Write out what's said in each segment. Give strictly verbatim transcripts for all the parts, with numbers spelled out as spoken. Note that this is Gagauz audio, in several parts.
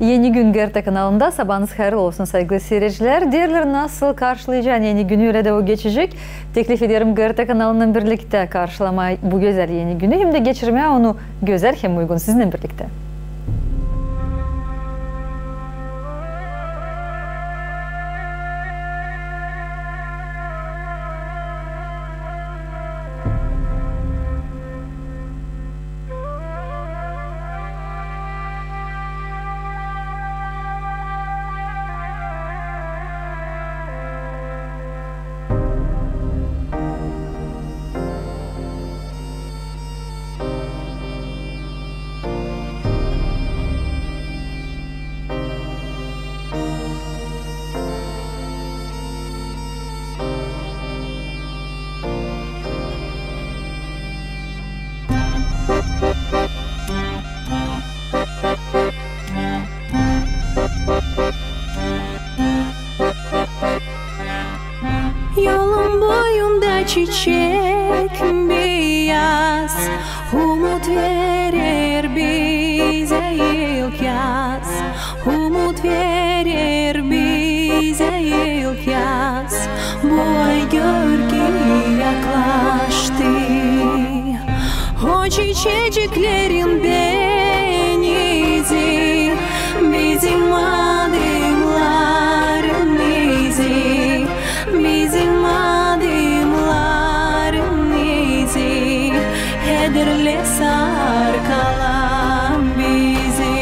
Eni Gün GRT kanalında sabaanız hayırlı olsun, saygılı siiredicilär. Deerlär, nasıl karşılayacan Eni Günü, ölä dä o geçecek. Teklif ederim GRT kanalınan birliktä karşılamaa bu gözäl Eni Günü, hem dä geçirmää onu gözäl hem uygun sizinnän birliktä. Yolun boyunda çiçek beyaz, umut verer bizä ilk yaz. Umut verer bizä ilk yaz. Bu ay gör ki yaklaştı. O çiçeciklerin denizi, bizim adımların izi, bizim adımların izi, hederlä sarkalan bizi.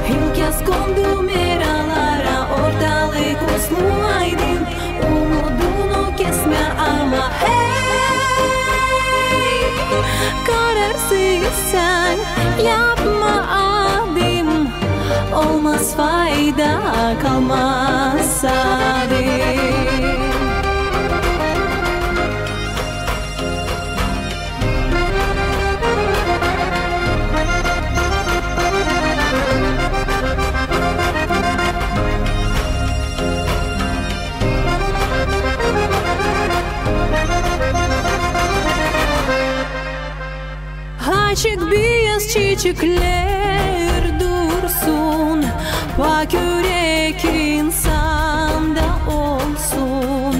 İlk yaz kondu meralara, ortalık uslu, aydın, umudunu kesmää ama hey, kararsızsan, yapma adım, olmaz fayda, kalmaz adım. Açık biyaz çiçeklär dursun, pak ürek insanda olsun,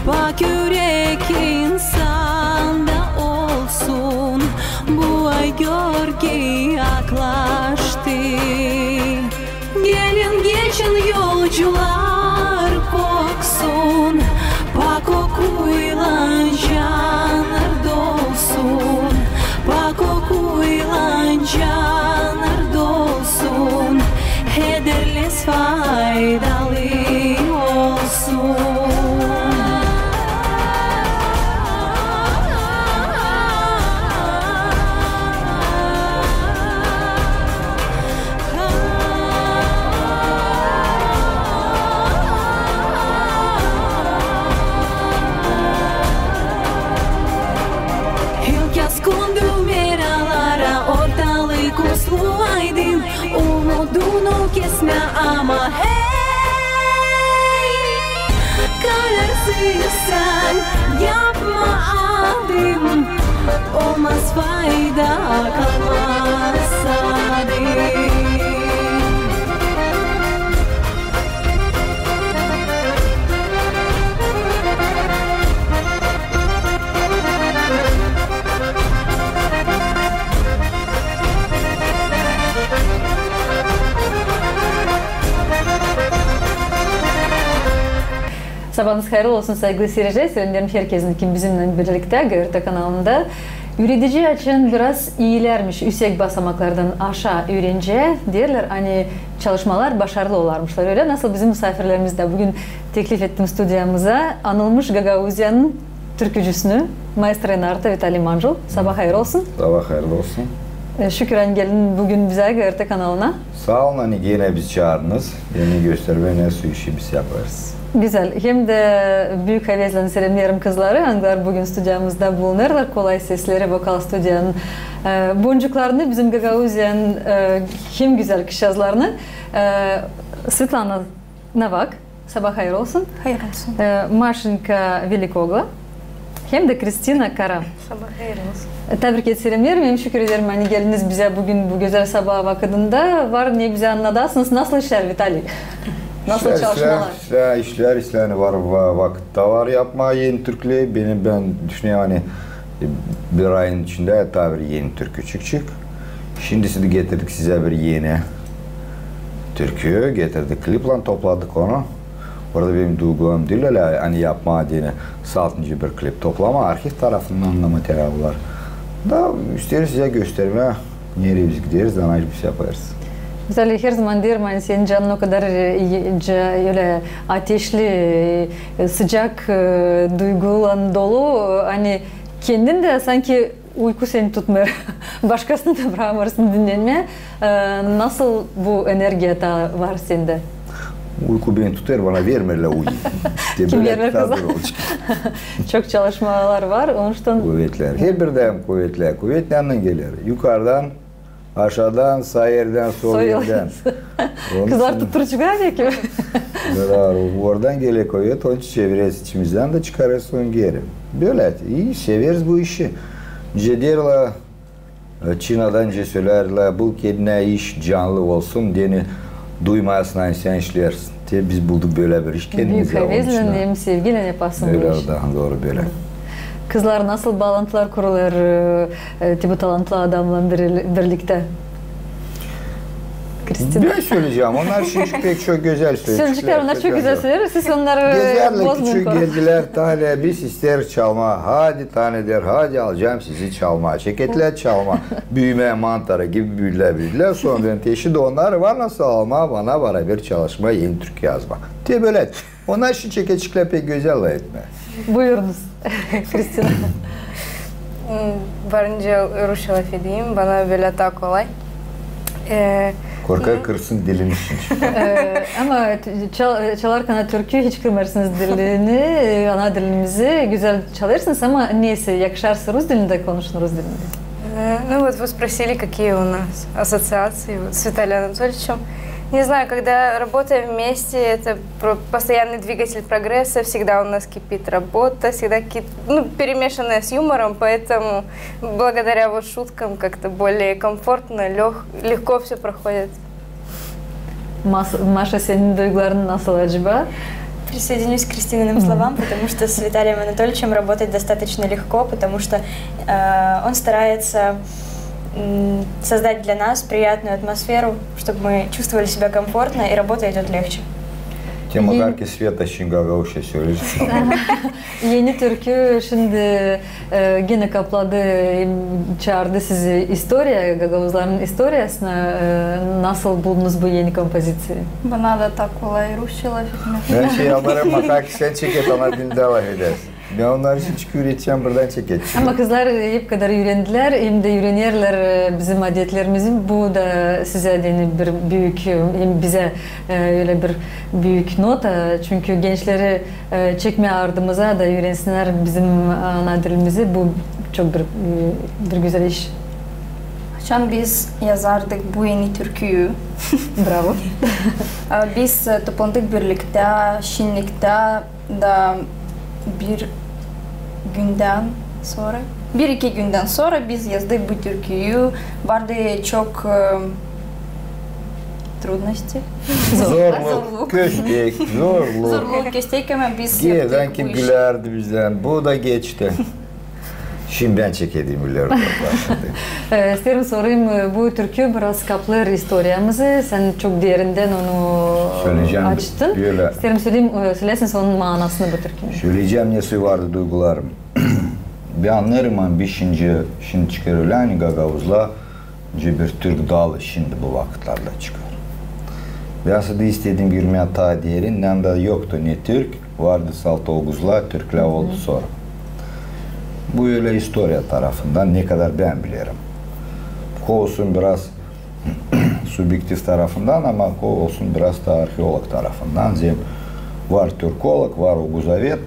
pak ürek insanda olsun. Bu ay gör ki yaklaştı. Gelin geçin, yolcular koksun, pak kokuylan cannar dolsun, pak kokuylan cannar dolsun, hederlääs faydalı olsun. İlk yaz kondu meralara, ortalık uslu, aydın, umudunu kesmää ama hey, kararsızsan, yapma adım, olmaz fayda, kalmaz adım. Sabaanız hayırlı olsun, saygılı siiredicilär. Sevindim herkesin, kim bizimnän birliktä GRT kanalında. Üredici açan biraz iilärmiş, üüsek basamaklardan aşaa üürencä, deerlär, ani çalışmalar başarılı olarmışlar. Ölä nasıl bizim musaafirlerimiz dä büün teklif ettim studiyamıza anılmış Gagauziyanın türkücüsünü, maestro enarta Vitaliy Manjul. Sabaa hayır olsun. Sabaa hayır olsun. E, şükür, ani geldin büün bizä, GRT kanalına. Saa olun, ani genä bizi çaardınız. Beni göstermää, nasıl işi biz yapêrız. Gözäl. Hem dä büük havezlän selemneerim kızları, angılar büün studiyamızda bulunêrlar. Kolay sesleri, vokal studiyanın, e, boncuklarını, bizim Gagauziyanın, e, hem gözäl kızçaazlarını. E, Svetlana Novak, sabaa hayır olsun. Hayır olsun. E, Maşenka Velikogla hem dä Kristina Kara. Sabaa hayır olsun. E, tabii ki selemneerim, hem şükür ederim, ani geldiniz bizä büün bu gözäl sabaa vakıdında. Var ne bizä annadasınız, nasıl işlär, Vitaliy? Nasıl çalışmalar? İşlär, işlär, işlär, var, va-, vakıt da var yapmaa eni türkü. Benim, bän düşünerim, ani, e, bir ayın içindä taa bir eni türkü çıkacek. Şindi siz dä getirdik sizä bir eni türkü, getirdik kliplän, topladık onu. Orada benim duygularım diil ölä, ani yapmaa deyni saltıncı bir klip toplamaa, arhiv tarafından da material var. Da isteerim sizä göstermää, nereyi biz gideriz, da ne iş biz yapêrız. Vitaliy, herzaman deerim, ani senin canın o kadar, e, e, ca-, ölä ateşli, e, sıcak, e, duygularlan dolu, e, ani kendin dä sanki uyku seni tutmêêr. Başkasını da brakmêêrsın dinnenmää. E, nasıl bu energiya taa var sendä? Uyku beni tutêr, bana vermeerlär uyuyayım. Kim vermeer kızlar? Çok çalışmalar var, onuştan. Kuvetlär. Herbir daim kuvetlär. Kuvet neredän geler? Yukardan, aşaadan, saa erdän, sol erdän. Kızlar tutturaceklar peki. Oradan geler kuvet, onun için çevireriz içimizdän dä çıkarêrız onu geeri. Bölä, ii severiz bu işi. Nicä deerlär, e, Çinadan nicä sölärlär, bu kendinä iş canlı olsun, deyni duymayasın, ani sän işleersin. Te biz bulduk bölä bir iş kendimizä. Büük havezlän hem sevgiylän yapasın bu işi. Bölä, dooru, bölä. Kızlar, nasıl baalantılar kurulêr, e, e, te bu talantlı adamnan bir-, birliktä? Kristina. Bän söleyecäm. Onnar şindi pek çok gözäl söleyecek. Söleyecek, onnar çok gözäl söleer. Siz onnarı bozmayın. Küçük geldilär, Talya, biz isteeriz çalmaa. Hadi, Talya deer, hadi alacam sizi çalmaa. Çeketlär çalmaa. Büümää mantarı gibi büüdülär, büüdülär. Sora bän teşi dä onnar var nasıl almaa, bana baraber çalışmaa, eni türkü yazmaa. Te bölä. Onnar şindi çeketçiklär pek gözäl lafetmää. Buyurunuz, Kristina. M, varınca rusça lafedeyim, bana bölä taa kolay. E, korkêr, kırêrsın dilini şindi. E, ama ç-, çal-, çalarkan türkü hiç kırmêêrsınız dilini, e, ana dilimizi gözäl çalêrsınız, ama neyse, yakışarsa rus dilindä konuşun, rus dilindä. Э, ну вот, вы спросили, какие у нас ассоциации вот с Виталием Анатольевичем. Не знаю, когда работаем вместе, это про-, постоянный двигатель прогресса, всегда у нас кипит работа, всегда какие-то, ну, перемешанная с юмором, поэтому благодаря вот шуткам как-то более комфортно, лёг-, легко всё проходит. Mas-, Maşa, senin duyguların nasıl acaba? Присоединюсь к Кристининам словам, потому что с Виталием Анатольевичем работать достаточно легко, потому что, э, он старается, м, создать для нас приятную атмосферу, чтобы мы чувствовали себя комфортно, и работа идёт легче. Te makar ki Sveta şindi gagauzça söleer. Eni türkü şindi, e, genä kapladı, e, çaardı sizi istoriya, gagauzların istoriyasına, e, nasıl buldunuz bu eni kompoziţiyayı? Bana da taa kolay rusça lafetmää. Bän şey yapêrım, makar ki sän çeket, ana dilindä lafedersin. Bän onnar için çıkıp üüredecäm, buradan çeket. Ama kızlar hep kadar üürendilär, hem dä üürenerlär, e, bizim adetlerimizi. Bu da sizä deyni bir büük, e, hem bizä, e, ölä bir büük nota. Çünkü gençleri e, çekmää ardımıza da üürensinnär bizim ana dilimizi. Bu çok bir, e, bir gözäl iş. Açan biz yazardık bu eni türküyü. Bravo. E, biz, e, toplandık birliktä, şinniktä da bir gündän sora. Bir-iki gündän sora biz yazdık bu türküyü. Vardı çok, e, трудности. Zorluk, köstek, zorluk. Zorluk, köstek, ama biz yaptık bu işi. Kim gülärdi bizdän, bu da geçti. Şindi bän çekedeyim, gülärdi. E, isteerim sorayım, e, bu türkü biraz kaplêêr istoriyamızı, sän çok derindän onu açtın. İsteerim söleyim, e, söleersiniz onun maanasını bu türkünün. Söleyecäm, nesoy vardı duygularım. Bän annêêrım, ani biz şindi, şindi çıkêr ölä, ani gagauzlar, nicä bir türk dalı şindi bu vakıtlarda çıkêr. Bän sade istedim girmää taa derin, neredä yoktu ne türk, vardı saltı oguzlar, türklär oldu sora. Bu ölä istoriya tarafından, ne kadar bän bilerim. Ko olsun biraz subektiv tarafından, ama ko olsun biraz da arheolog tarafından. Zem var türkolog, var oguzoved.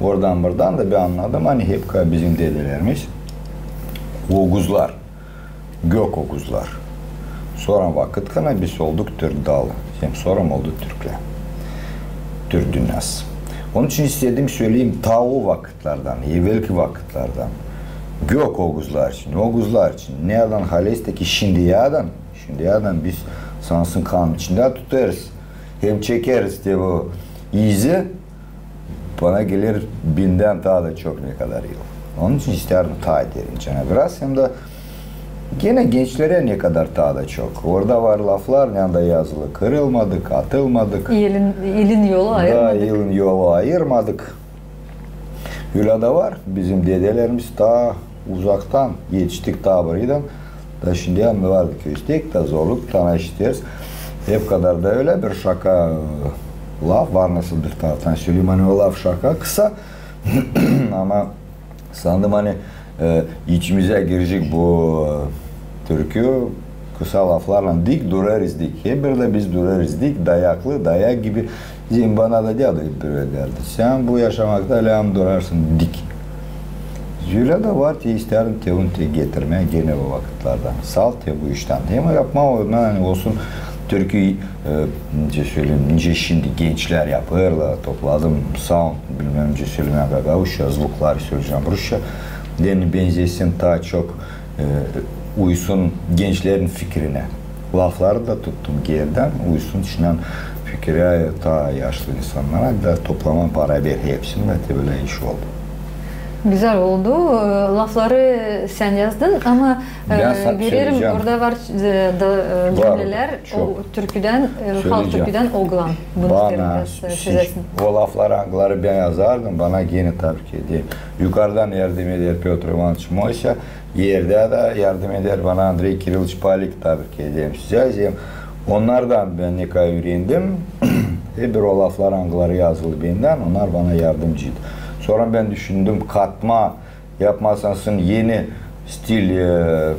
Oradan-burdan da bän annadım, ani hep ka bizim dedelerimiz oguzlar, gök oguzlar. Sora vakıt kana biz olduk türk dalı. Zem sora oldu türklär, türk dünnäsı. Onun için istedim söleyim, ta o vakıt vakıtlardan, evelki vakıtlardan. Gök oguzlar için, oguzlar için. Neredän halesteki şindiyädän, şindiyädän biz sansın kanın içindä tutêrız. Hem çekeriz te bu izi, bana geler bindän taa da çok nekadar yıl. Onun için isteerim taa derincä biraz, hem dä genä gençlerä nekadar taa da çok. Orada var laflar, neredä yazılı: kırılmadık, atılmadık. Elin, elin yolu ayırmadık. Da, elin yolu ayırmadık. Ölä dä var. Bizim dedelerimiz taa uzaktan etiştik, taa buraydan. Da şindiyän mi vardı ki istek, da zorluk, taa işitêrız. Hep kadar da ölä bir şaka, e, laf var, nasıl bir taraftan söleyim, ani o laf şaka, kısa. Ama sandım, ani, e, içimizä girecek bu, e, türkü, kısa laflarlan: dik durêrız, dik. Hep bir dä biz durêrız dik, dayaklı, dayak gibi. Zem bana da deerdi, hep bir ölä deerdi: sän bu yaşamakta lääzım durarsın dik. Ölä dä var, te isteerim te onu te getirmää genä o vakıtlardan. Salt te bu iştän. Hem yapmaa, o, ani olsun türkü, e, nicä söleyim, nicä şindi gençlär yapêrlar, topladım sound, bilmäm, nicä sölemää, gagauzça, zvukları söleyecäm rusça. Deyni benzesin taa çok, e, uysun gençlerin fikirinä. Lafları da tuttum geridän, uysun şindän fikirä taa yaşlı insannara, da toplamaa baraber hepsini, da te bölä iş oldu. Gözäl oldu. E, lafları sän yazdın, ama, e, bän sa-, vererim, söleyecäm. Orada var, e, da, e, cümlelär, çok, o türküdän, e, halk türküdän, "Oglan". Bunu isteerim biraz, e, sizä. O lafları, angıları bän yazardım, bana genä, tabii ki, deyim, yukarıdan yardım eder Pötr İvanıç Moysa, erdä dä yardım eder bana Andrey Kirillıç Palik, tabii ki, deyim sizä. Zem onnardan bän ne kadar üürendim. Hep bir o laflar, angıları yazılı bendän, onnar bana yardımcıydı. Sora bän düşündüm, katmaa, yapmaa sansın eni stil, e,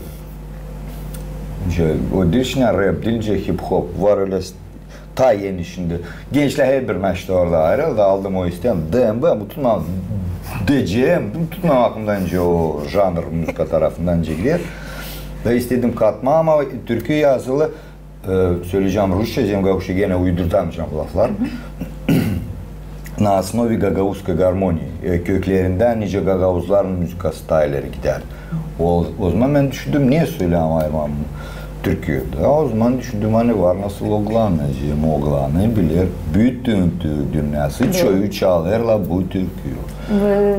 şey, o diil şindän rap, diil şindän hip-hop, var ölä st-, taa eni şindi. Gençlär hep bir, işte, orada ayrıldı, aldım o istek. DMB, bu tutmaa, DCM, bu tutmaa aklımdan, nicä o janr muzıka tarafından nicä gider. Da istedim katmaa, ama türkü yazılı, e, söleyecäm rusça, zem gagauzça, genä uyduramayacam laflar. "На основе гагаузской гармонии", e, köklerindän, nicä gagauzların muzıka stilleri gider. O, o zaman bän düşündüm, ne söleyim, ayırmam türkü. Da o zaman düşündüm, ani var nasıl oglanı, zem oglanı biler bütün türk dünnäsı, çoyu çalêrlar bu türküyü.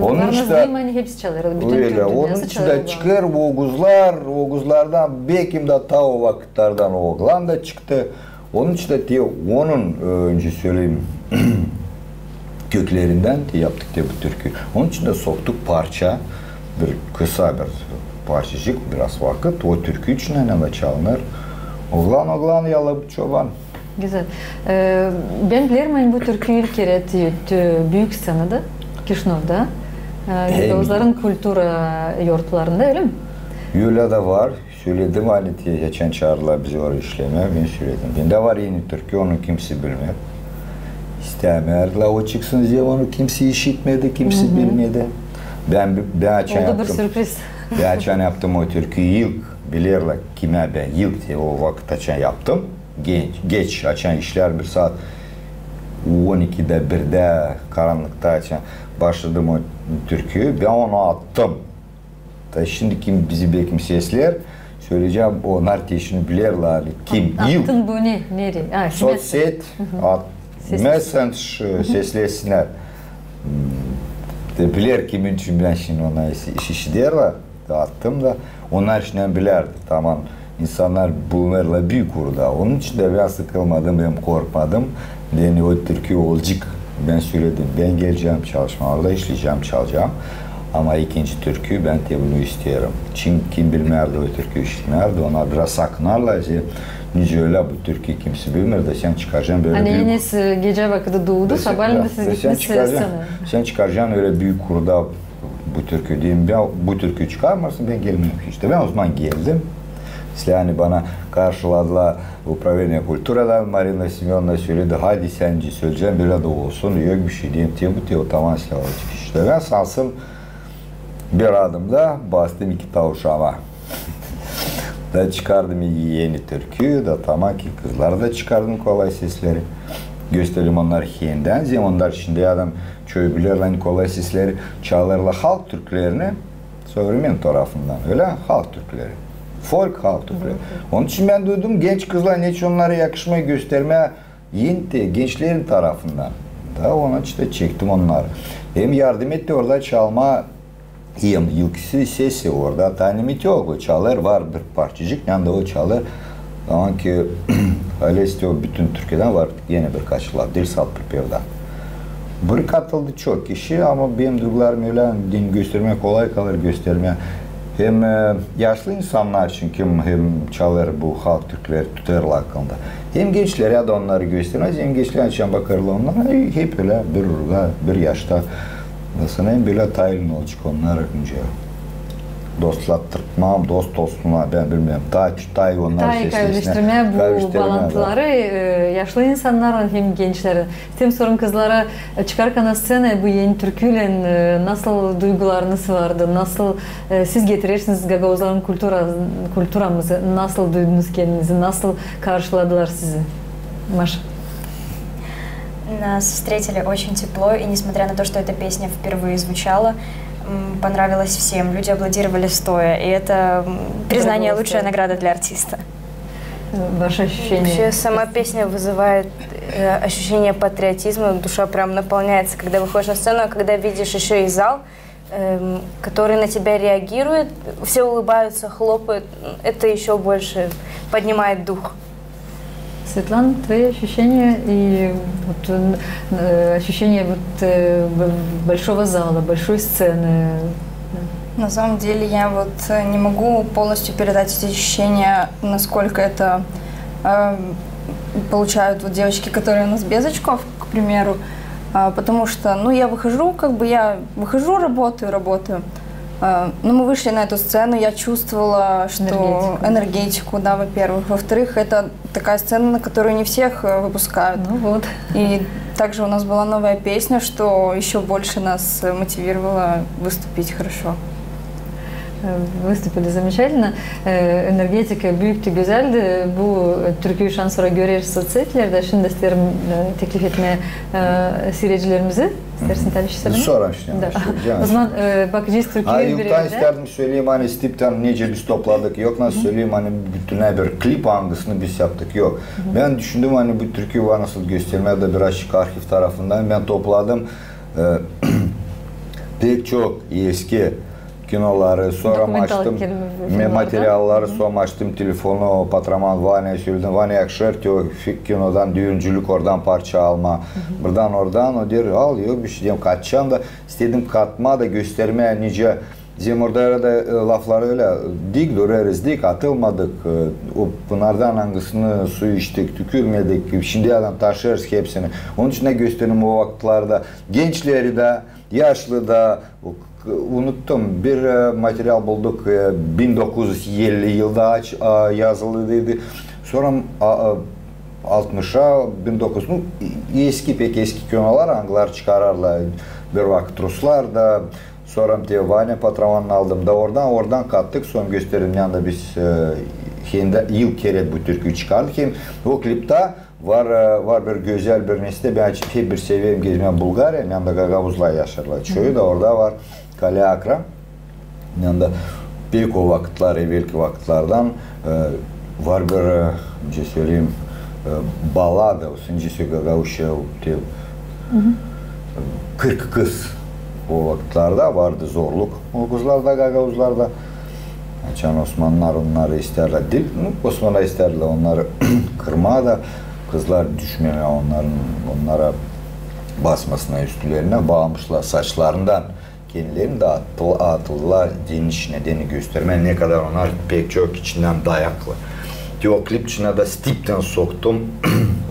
Var nasıl deyim, ani hepsi çalêrlar, bütün türk dünnäsı çalêrlar. Onun için dä çıkêr oguzlar, oguzlardan bekim dä taa o vakıtlardan oglan da çıktı. Onun için dä te onun, e, nicä söleyim, köklerindän te yaptık te bu türkü. Onun için dä soktuk parça, bir kısa bir parçacık, biraz vakıt, o türkü için, ani çalınêr. Oglan, oglan, yalabı çoban. Gözäl. E, bän bilerim, ani bu türkü ilk kerä te, te büük sţenada, Kişinövda, e, gagauzların kultura yortlarında, ölä mi? Ölä dä var. Söledim, ani te, açan çaardılar bizi oraya işlemää, bän söledim. Bendä var eni türkü, onu kimsey bilmeer. İstämärdilär o çıksın, zerä onu kimsey işitmedi, kimsey bilmedi. Bän, bän açan yaptım. Oldu bir sürpriz. Bän açan yaptım o türküyü ilk, bilerlär kimä bän ilk te o vakıt açan yaptım. Geç, geç açan işlär bir saat on ikidä, birdä, karannıkta açan başladım o türküyü, bän onu attım. Da şindi kim bizi bekim sesleer, söleyecäm, onnar te şindi bilerlär, ani kim. At-, attın bunu nereyi? A, soţset, at-, messenger, e, seslesinnär. Hmm, te biler kimin için bän şindi ona iş, iş, iş ederim. Da attım da, onnar şindi bilärdi, tamam. İnsannar bulunêrlar büük urda. Onun için dä bän sıkılmadım hem korkmadım. Deyni o türkü olacek. Bän söledim, bän gelecäm çalışmaa, orada işleyecäm, çalacam. Ama ikinci türkü, bän te bunu isteerim. Çünkü kim bilmärdi o türkü, işitmärdi, onnar biraz sakınarlar. Nicä ölä bu türkü kimsey bilmeer, da sän çıkaracan bölä büük. Ani Enes, e, gecä vakıdı duudu, sabaalän dä siz gittiniz sţenaya. Sän çıkaracan ölä büük urda bu türkü deyim, bän bu türkü çıkarmarsın, bän gelmeerim hiç. Bän o zaman geldim. İslää, ani bana karşıladılar upravleniye kulturadan, Marina Semönovna söledi: "Haydi, sän nicä sölecän, bölä dä olsun, yok bişey." Deerim: "Te bu, te o, tamam, islää olacek." İştä bän sansın bir adımda bastım iki tavuşama. Da çıkardım eni türkü, da tamam ki kızlara da çıkardım kolay sesleri. Gösterdim onnarı hendän, zerä onnar şindi adam çoyu bilerlär, ani kolay sesleri çalêrlar halk türkülerini, sovremennıy tarafından, ölä, halk türküleri. Folk halk türküleri. Onun için bän duydum, genç kızlar, neçin onnara yakışmêêr göstermää, eni te gençlerin tarafından. Da onun için dä çektim onnarı. Hem yardım etti orada çalmaa, hem ilk sesi orada Tanya Meteoglu çalêr, var bir parçacık, neredä o çalêr. Ama ki, öylä isteer, bütün Türkiyedän var genä birkaç laf, diil salt pripevdan. Bir katıldı çok kişi, ama benim duygularım ölä, göstermää kolay kalêr, göstermää. Hem, e, yaşlı insannar için, kim hem çalêr bu halk türküleri, tutêrlar aklında. Hem gençlerä dä onnarı göstermää, hem gençlär için bakêrlar onnara, e, hep ölä bir urada, bir yaşta. Nasıl hem bölä tayın olacek onnar, önce dostlattırmam, dost olsunnar, bän bilmeerim, tay, tay onnar seslesinä. Kaynaştırmaa bu kaynaştırmaa, da, baalantıları, e, yaşlı insannarlan hem gençlerin. İsteerim sorun kızlara, e, çıkarkan na sţenayı bu eni türküylän, e, nasıl duygularınız vardı, nasıl, e, siz getirersiniz gagauzların kultura, kulturamızı, nasıl duydunuz kendinizi, nasıl karşıladılar sizi? Maşa. Нас встретили очень тепло, и несмотря на то, что эта песня впервые звучала, м, понравилась всем. Люди аплодировали стоя, и это, м, признание, лучшая награда для артиста. Ваше ощущение? Вообще, сама песня вызывает, э, ощущение патриотизма, душа прям наполняется, когда выходишь на сцену, а когда видишь ещё и зал, эм, который на тебя реагирует, все улыбаются, хлопают, это ещё больше поднимает дух. Светлана, твои ощущения и вот, э, ощущение вот, э, б-, большого зала, большой сцены? На самом деле я вот, э, не могу полностью передать эти ощущения, насколько это, э, получают вот девочки, которые у нас без очков, к примеру. А, потому что, ну, я выхожу, как бы я выхожу, работаю, работаю. А, ну, мы вышли на эту сцену, я чувствовала, что энергетику, да, во-первых. Во-вторых, это такая сцена, на которую не всех, э, выпускают. Ну вот. И также у нас была новая песня, что ещё больше нас, э, мотивировало выступить хорошо. Э, выступили замечательно. Э, энергетика бüüктü, gözäldi. Bu, e, türküyü şansora göreriz sotsetilerdä. Şindi isteerim, e, teklif etmää, e, siirecilerimizi. İsteersin taa bişey sölemää? Sora şindi. Da. O zaman, e, bakacez türküyü. Ha, yok, taa isteerdim söleyim, ani stiptan nicä biz topladık. Yok, nasıl söleyim, ani bütünnä bir klip, angısını biz yaptık. Yok. Bän düşündüm, ani bu türküyü var nasıl göstermää, da birazcık arhiv tarafından bän topladım. E, pek çok eski kinoları, sora açtım, me-, materialları, sora açtım telefonu, patrama Vanyaya söledim: "Vanya, yakışêr te o fi-, kinodan düüncülük, oradan parça almaa." Buradan, oradan, o deer: "Al, yok bişey." Deerim, katacam da, istedim katmaa da, göstermää nicä. Bizim orada arada, e, laflar ölä: dik durêrız, dik, atılmadık, e, o pınardan angısını su içtik, tükürmedik, şindiyädän taşıyêrız hepsini. Onun için dä gösterdim o vakıtlarda gençleri dä, yaşlı da, o, k-, unuttum, bir, e, material bulduk, e, bin dokuz üz elli yılda aç-, a, yazılıydı. Sora, a, a, altmışa, bin dokuz üz, nu, e-, eski, pek eski kinolar, angıları çıkararlar bir vakıt ruslar da, sora te Vanya patramanı aldım da oradan, oradan kattık, sora gösterdim, neredä biz, e, hem dä ilk kerä bu türküyü çıkardık, hem o kliptä var, e, var bir gözäl bir nesne. Bän hep bir severim gezmää Bulgariya, neredä gagauzlar yaşêêrlar çoyu da, orada var Kalä Akra. Neredä pek o vakıtlar, evelki vakıtlardan, e, var bir, e, nicä söleyim, e, balada, o, nicä söleyim, gagauzça, te, kırk kız. O vakıtlarda vardı zorluk o kızlarda, gagauzlarda. Açan osmanlılar onnarı istärdilär, diil, nu, osmanlılar istärdilär onnarı kırmaa da, kızlar düşmemää onnarın, onnara basmasına üstülerinä, baamışlar saçlarından kendilerini dä atıl-, atıldılar denin içinä, deni göstermää, ne kadar onnar pek çok içindän dayaklı. Te o klip içinä dä stiptan soktum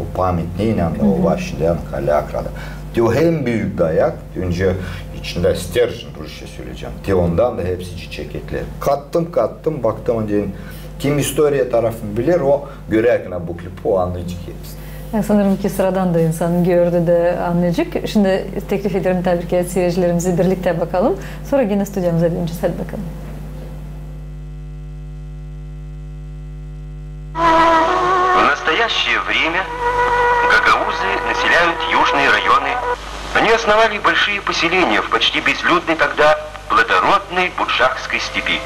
o pametney, neredä o var şindi Kalä Akrada. Te o en büük dayak, öncä içindä stержень, rusça söleyecäm. Te ondan da hepsi çeketler. Kattım, kattım, baktım, deerim, Kim istoriya tarafını biler, o görärkän bu klipi, o annayacek hepsini. Ya, sanırım ki, sıradan da insan gördü da annayacek. Şindi teklif ederim, tabii ki, seyircilerimizi birliktä bakalım. Sora genä studiyamıza dönecez. Hadi bakalım. В настоящее время гагаузы населяют южные районы. Они основали большие поселения в почти безлюдной тогда плодородной Буджакской степи.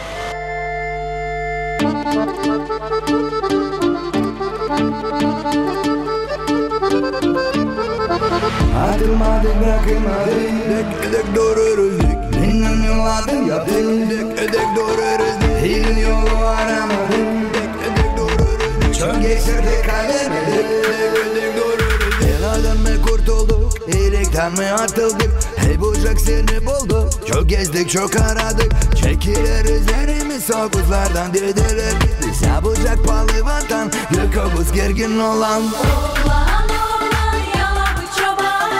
Atılmadık, brakılmadık, dek, dek dururuz, dek. Bilmem yollardan yaptık, dek, dek dururuz, dek. Elin yolu aramadık, dek, dek dururuz, dek. Çok geçirdik, kaybetmedik, dek, dek dururuz, dek. Beladan mı kurtulduk, iyilikten mi atıldık? Hey, Bucak seni bulduk. Çok gezdik, çok aradık. Çekiler üzerimiz o kızlardan dediler. Bize Bucak pahalı vatan, yok o kız gergin olan. Oğlan, oğlan, yala bu çoban.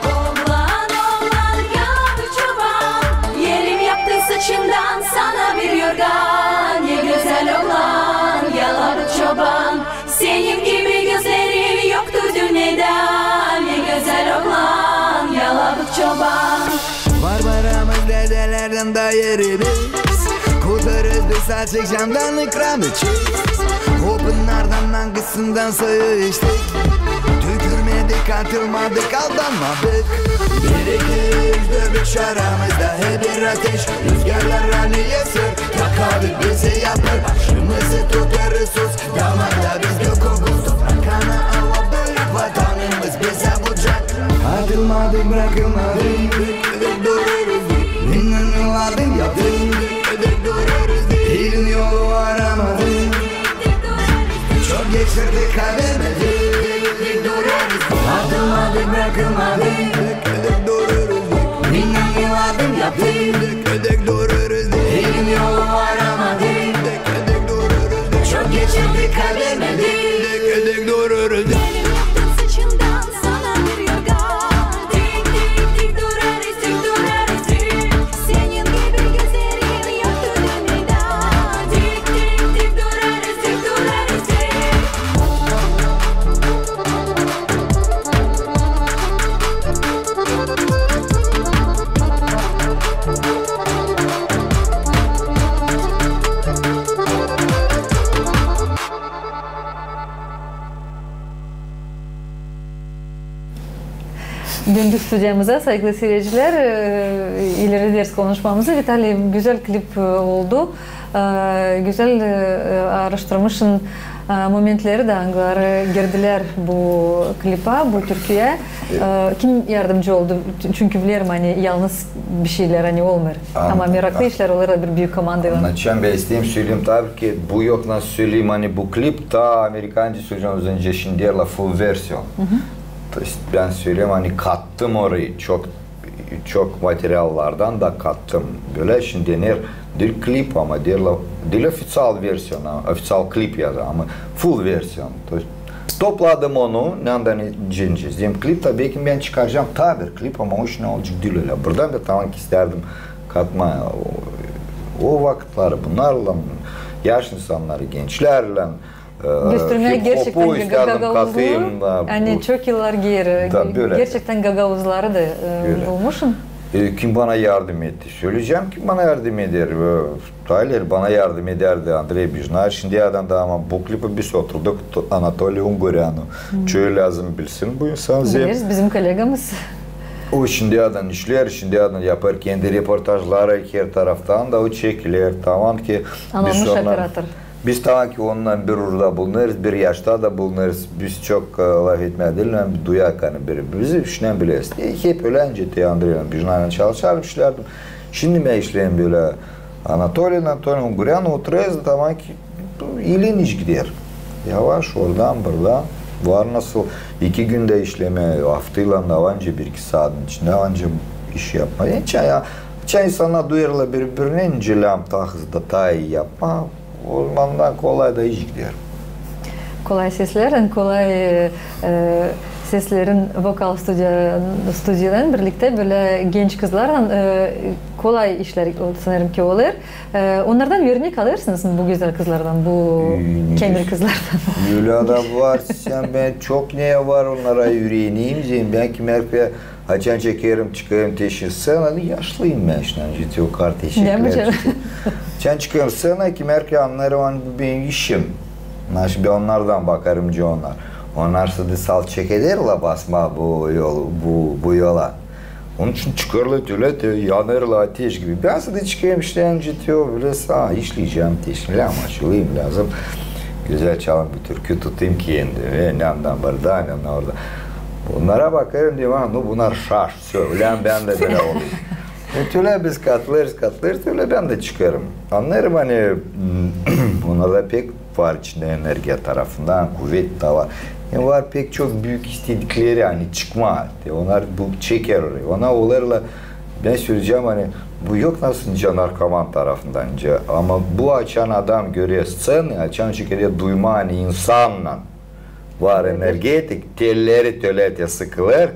Oğlan, oğlan, yala bu çoban. Yerim yaptı saçından sana bir yorgan. Ne gözäl oğlan, yala bu çoban. Senin gibi gözleri yoktu dünnedä. Ne gözäl oğlan, yalabık çoban. Var paramız dedelerdän dä yerimiz. Kutarız biz açık camdan ikram için. O pınardan angısından suyu içtik. Tükürmedik, atılmadık, aldanmadık. Bir, iki, üç, dört, beş aramızda hep bir ateş. Rüzgarlar ani eser, yakadık bizi yapar. Başımızı tutarız sus. Damarda biz gök okuz, toprak ana, hava büük vatanımız bize Bucak. Atılmadık, brakılmadık, dik, dik dururuz, dik. Bilmem yollardan yaptık, dik, dik dururuz, dik. Elin yolu aramadık, dik, dik dururuz, dik. Çok geçirdik, kaybetmedik, dik, dik dururuz, dik. Atılmadık, brakılmadık, dik, dik dururuz, dik. Bilmem yollardan yaptık, dik, dik dururuz, dik. Elin yolu aramadık, dik, dik dururuz, dik. Çok geçirdik, kaybetmedik, dik, dik dururuz, dik. Benim yaptın saçından sana bir yorgan. Dik, dik, dik durarız, dik durarız, dik. Senin gibi gözlerin yoktu dünnedä. Dik, dik, dik durarız, dik durarız, dik. Döndük studiyamıza, saygılı seyircilär. E, ileri ederiz konuşmamızı. Vitaliy, gözäl klip, e, oldu. E, gözäl, e, aaraştırmışın, e, momentleri dä, angıları girdilär bu klipä, bu türküyä. E, kim yardımcı oldu? Çünkü bilerim, ani yalnız bişeylär, ani olmêêr. Ama meraklı işlär olêr bir büük komandaylan. Annadacam, bän isteerim söleyim, tabii ki, bu yok nasıl söleyim, ani bu klip taa amerikancı söleyecäm, öncä şindi deyärlär full version. То есть bän söleyim, ani kattım orayı, çok, çok materiallardan da kattım. Bölä şindi deer, diil klip, ama deyärlär, diil ofisial version, ofisial klip ya da, ama full version. То есть topladım onu, neredän incä-incä. Deerim, klip taa beki bän çıkaracam taa bir klip, ama o iş ne olacek diil ölä. Buradan bän taman ki istärdim katmaa o, o vakıtları bunnarlan, yaş insannarı, gençlärlän, e, göstermää hip-hopu gerçektän istärdim gagauzluğu, katayım da, ani bu çok yıllar geeri, da bölä, gerçektän gagauzları da, e, bulmuşsun. E, kim bana yardım etti? Söleyecäm, kim bana yardım eder. E, taa ileri bana yardım edärdi Andrey Bijnar. Şindiyädän dä, ama bu klipi biz oturduk, to-, Anatoliy Ungureanu. Çok lääzım bilsin bu insan. Bileriz, bizim kollegamız. O şindiyädän işleer, şindiyädän yapêr kendi reportajları her taraftan da, o çekiler. Taman ki biz ondan, biz taman ki ondan bir uurda bulunêrız, bir yaşta da bulunêrız. Biz çok, e, lafetmää diil, ama duyarkan biri bizi işlän bileriz. E, hep ölä incä te Andrey Bijnarlan çalışardım, işlärdim. Şindi bän işleerim bölä Anatoliy, Anatoliy Ungureanu, oturêrız, taman ki bu ilin iş gider. Yavaş, oradan, buradan. Var nasıl iki gündä işlemää, aftaylan da var nicä bir-iki saatın içindä var nicä iş yapmaa. Hiç ya, hiç insannar duyêrlar biri-birinä, nicä lääzım taa hızlı da taa ii yapmaa. O zaman da kolay da iş gider. Kolay seslärlän, kolay, e, e, Seslerin vokal studiya-, studiyaların birliktä bölä genç kızlarlan, e, kolay işlär, sanêrım ki, olêr. E, onnardan örnek alêrsınız mı bu gözäl kızlardan, bu kemir kızlardan? Ölä dä var, sän, bän çok ne var onnara üüreneyim, zerä bän kimär ki, açan çekerim, çıkêrım te scenaya, yaşlıyım bän şindi, nicä o kadar teşekkür ederim. Açan çıkêrım scenaya, kimär ki annêêrım, ani bu benim işim. Naşı bän onnardan bakarım, nicä onnar. Onnar sade salt çekederlär basmaa bu yolu, bu, bu yola. Onun için çıkêrlar, ölä te yanêrlar ateş gibi. Bän sade çıkêrım işleyecäm, nicä o, bölä sade işleyecäm, te işleyecäm, açılayım lääzım. Gözäl çalayım bir türkü, tutayım kendimi, e, nändan burada, nändan orada. Onnara bakarım, deerim, a, nu bunnar şaş, söleyim bän dä bölä olayım. E, ölä biz katılêrız, katılêrız, ölä bän dä çıkêrım. Annêêrım, ani, m, onnarda pek var içindä energiya tarafından, kuvet dä var. E, var pek çok büük istedikleri, ani çıkmaa. E, onnar bu çeker orayı. Ona olêrlar, bän söleyecäm, ani bu yok nasıl nicä narkoman tarafından nicä. Ama bu açan adam görer scenayı, açan çıkêr, duymaa, ani insannan var energetik, telleri tölä te sıkılêr.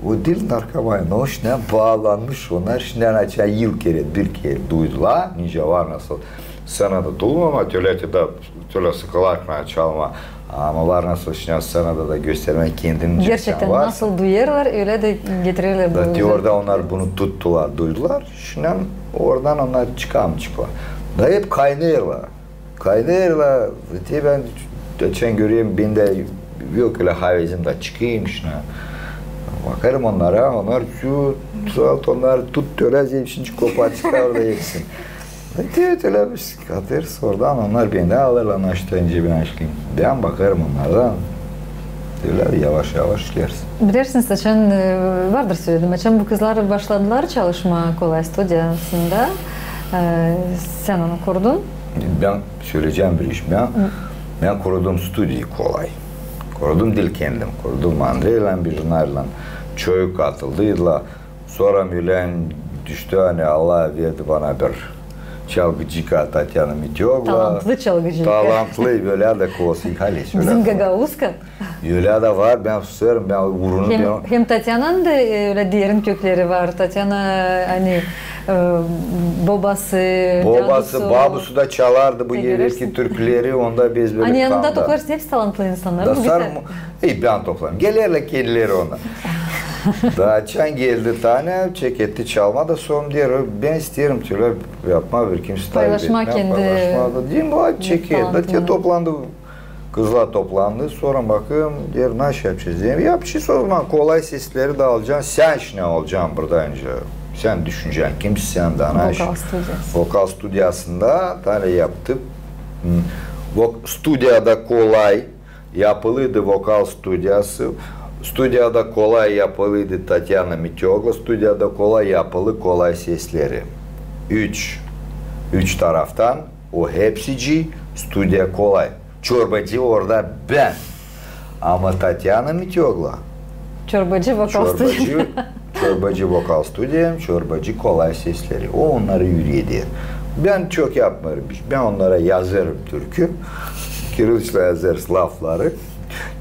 O diil narkoman, o şindän baalanmış, onnar şindän açan ilk kerä, bir kerä duydular, nicä var nasıl scenada duymaa, ama tölä te dä, tölä sıkılarklan çalmaa. Ama var nasıl şindän scenada da göstermää kendini, nicä sän varsın. Gerçektän nasıl duyêrlar, ölä dä getirerlär bunu. Da te orada onnar bunu tuttular, duydular. Şindän oradan onnar çıkar mı çıkêrlar. Da hep kaynêêrlar. Kaynêêrlar, te bän açan görerim, bendä yok ölä havezim da çıkayım şindän. Bakarım onnara, onnar şu saat onnar tut, ölä zerä şindi kopar, çıkar orada hepsini. Te ölä biz katılêrız oradan, onnar bendän alêrlar, naşta nicä bän işleyim. Bän bakarım onnardan. Ölä yavaş-yavaş işleriz. Bilersiniz, açan, e, vardır söledim, açan bu kızlar başladılar çalışmaa Kolay studiyasında, e, sän onu kurdun. Bän söleyecäm bir iş. Bän, bän kurdum studiyayı Kolay. Kurdum diil kendim. Kurdum Andreylän, bir jurnallan. Çoyu katıldıydılar. Sora ölän düştü, ani Allah verdi bana bir çalgıcıka, Tatyana Mitogla. Talantlı çalgıcıka. Talantlı, bölä dä kosa, halizdän. Bizim gagauzka. Ölä dä var, bän susêrım, bän urunum. Hem, hem Tatyananın da, e, ölä derin kökleri var. Tatyana, ani, e, bobası, bobası, babusu da çalardı bu evvelki türküleri, onda biz bölä. Ani yanında toplarsın, hepsi talantlı insannar. Da sar mı? Ey, bän toplarım. Gelerlär kendileri ona. Da açan geldi Tanya, çeketti çalmaa da sora deer, bän isteerim tölä yapmaa, bir kimsä tabii etmää. Paylaşmaa kendi talantını. Paylaşmaa da, deerim, o çeker. Da te toplandı. Kızlar toplandı, sora bakêrım, deer, naşı yapacez? Deerim, yapacez o zaman, Kolay sesleri dä alacan, sän işinä olacan burada öncä. Sän düşünecän, kimsä sän dä, naşı. Vokal studiyası. Vokal studiyasında, Tanya yaptı. Vok-, studiyada Kolay yapılıydı, vokal studiyası. Studiyada Kolay yapılıydı Tatyana Mitogla, studiyada Kolay yapılı Kolay sesleri. Üç, üç taraftan o hepsicii studiya Kolay. Çorbacı orada bän. Ama Tatyana Mitogla. Çorbacı vokal studiyası. Çorbacı vokal studiyası, çorbacı Kolay sesleri. O onnarı üüreder. Bän çok yapmêêrım iş. Bän onnara yazêrım türkü. Kiriloçla yazêrız lafları.